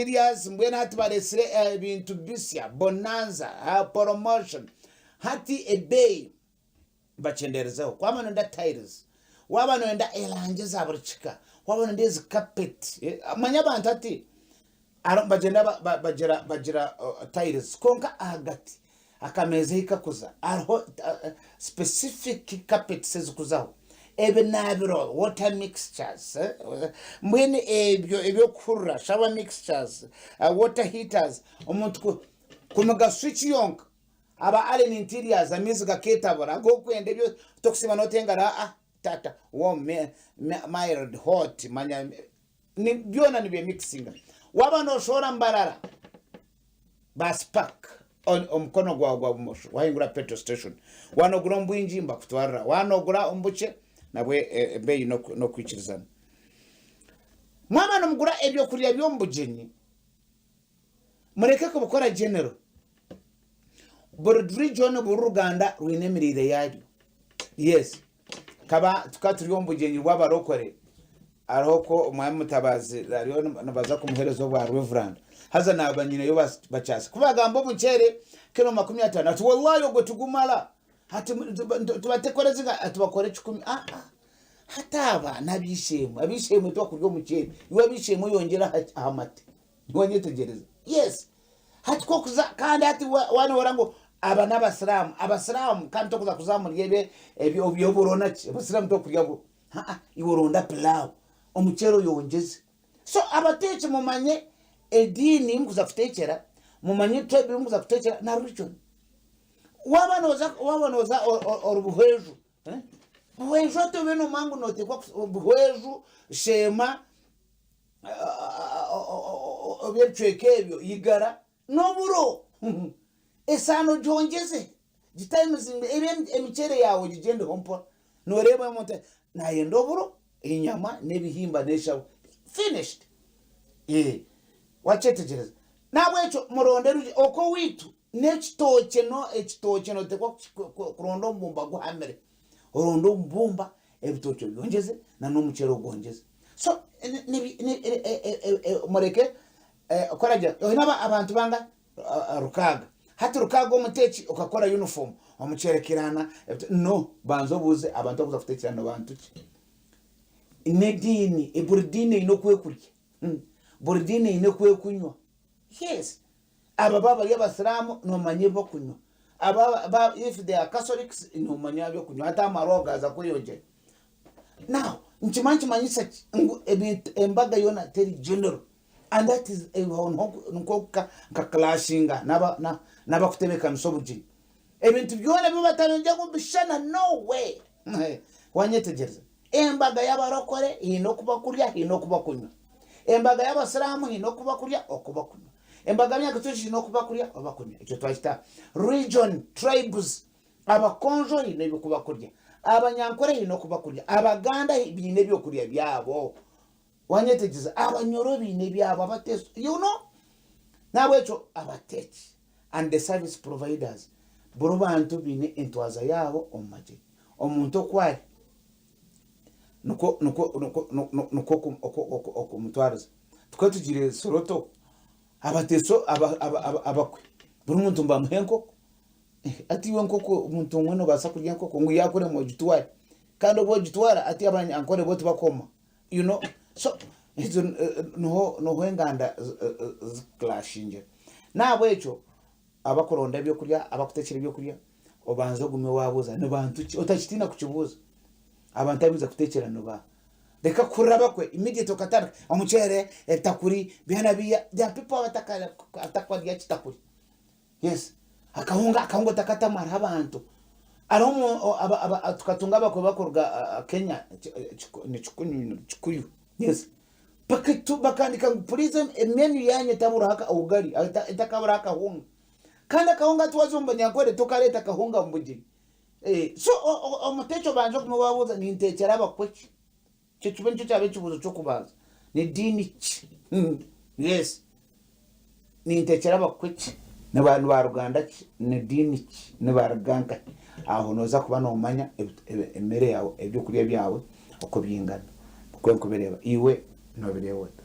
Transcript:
Areas mbwenu hati baretsire ebintu bisya, bonanza, promotion, hati ebeeyi bakyenderezeho. Waaba noyenda tiles, waaba noyenda erangi eza buri kika, waaba noyenda ezi carpet, manya abantu hati bagyenda bagira bagira tiles kwonka ahagati akameeza ahi kakuza hariho specific carpets ezikuzaho, ebinaabiro, water mixtures, mbwenu ebyo eby'okuhurira, shower mixtures, water heaters, omuntu kumiga switch yonka aba Allen Interiors amaizi gaketabura ag'okwenda ebi tokusiiba noota engaro aa taata warm, mild, hot manya byona nibyemikisinga. Waaba nooshohora Mbarara, Ba spark on omukono gwawe gwa bumosho wahingura petrol station wanogura omu bwingi nibakutwarira wanogura omu bukye nabwe ebeeyi nokwikirizana. Mwaba nimugura ebyokurya by'omu bugyenyi mureke kubikora general buri region buri ruganda rwine emiriire yaryo yes kaba tukaba turi omu bugyenyi bw'abarokore Hariho oku Omwami Mutabazi ariyo nibaza kumuhereza obwa Reverand haza naaba nyineyo bakyasi ku bagamba omuceere kilo 50 ati wallahi ogwo tigumara ati tubatekore zinga ati bakore kikumi aa hati aba n'abeishemwe abeishemwe tibakurya omuceere iwe abeishemwe oyongyere aha mate niwanyetegyereza yes hati ku okuza kandi hati waaba nohurira ngu aba n'abasiraamu abasiraamu kandi tokuza kuza omuri ebyo eby'oburo naki abasiraamu tibakurya buro. Haa iwe oronda pilau omuceeri oyongyeze. So abateeki mumanye ediini ei mukuza kuteekyera, mumanye tribe ei mukuza kuteekyera na religion. Waaba nooza waaba nooza ori Buhweju, Buhweju hati obe noomanya ngu nooteekwa Buhweju, Sheema, ebicweka ebyo, Igara, N'oburo, esaano ogyongyeze, gitayimuzinge, ebe emiceere yaawe ogigyendeho mpora. Nooreeba omuntu naayenda oburo, enyama n'ebihimba n'eshaho. Finished. Ee, waakyetegyereza? N'ahabw'ekyo muronde rugye. Okwo owaitu n'ekitookye no ekitookye nooteekwa kuronda omubumba guhamire. Oronde omubumba, ebitookye obyongyeze na n'omuceere ogwongyeze. So mureke Kora gye oine abantu banga rukaaga hati rukaaga omuteeki okakora uniform omuceere kirana no banza obuuze abantu abakuza kutekyera ni bantu ki n'ediini buri diini eine oku ekurya buri diini eine oku ekunywa yes aba baaba bari abasiraamu nomanya ebi bakunywa aba if they are catholics nomanya ebyokunywa hati amarwa gaaza kweyongyera Now nikimara nikimanyisa ki ngu ebintu embaga yoona teri general and that is aho niho nikwo nka clashinga n'abakutebekanisa obugyenyi. Ebintu byona ebi batarengye ngu nibishushana no way wanyetegyereza. Embaga y'abarokore haine oku bakurya haine oku bakunywa. Embaga y'abasiraamu haine oku bakurya oku bakunywa. Embaga y'abanyakaturiki haine oku bakurya oku bakunywa. Ekyo twakita region, tribes Abakonjo haine eby'oku bakurya, Abanyankore haine oku bakurya, Abaganda baine ebyokurya byabo, wanyetegyereza, Abanyoro baine ebyabo, Abateso, you know. Nahabwekyo abateeki and the service providers buri bantu baine entwaza yaabo omu magye. Omuntu oku ari nikwo nikwo nikwo nikwo okumutwariza. Tukaba tugiire Soroti okwo, Abateso abakwe buri muntu nibamuha enkoko. Hati iwe enkoko omuntu omwe nobaasa kurya enkoko ngu yakurema ogitware kandi obu ogitwara hati abanyankore bo tibakoma you know so ezo niho niho enganda zikuclashingira. Nahabwekyo abakuronda ebyokurya abakutekyera ebyokurya obanze ogume wabuuza ni bantu ki otakitiina kukibuuza abantu abu oza kutekyera ni baaha. Reka kuhurira abakwe immediately okatandika omuceere, ebitakuri, byona biya there are people abatakarya kitakuri. Yes akahunga akahunga otakatamu hariho abantu hariho omu o- aba- aba- tukatunga abakwe bakuruga Kenya ni Kikuyu Kikuyu yes Bakitu bakandika ngu please emenu yanyu etaburaho aka ugali etakaburaho akahunga kandi akahunga hati waza omu banyankore tokareeta akahunga omu bugyenyi eh so omuteeki obanza ogume wabuuza ninteekyera abakwe ki? Ekyo kibe nikyo kyaba ekibuuzo ky'okubanza. Ni diini ki? Yes. Nintekyera abakwe ki? Ni ba ni ba ruganda ki? Ni diini ki? Nibaruga nkahi? Aho nooza kuba noomanya emere yaawe, ebyokurya byawe oku bingana. Nikwo nkubireeba. Iwe noobireeba ota?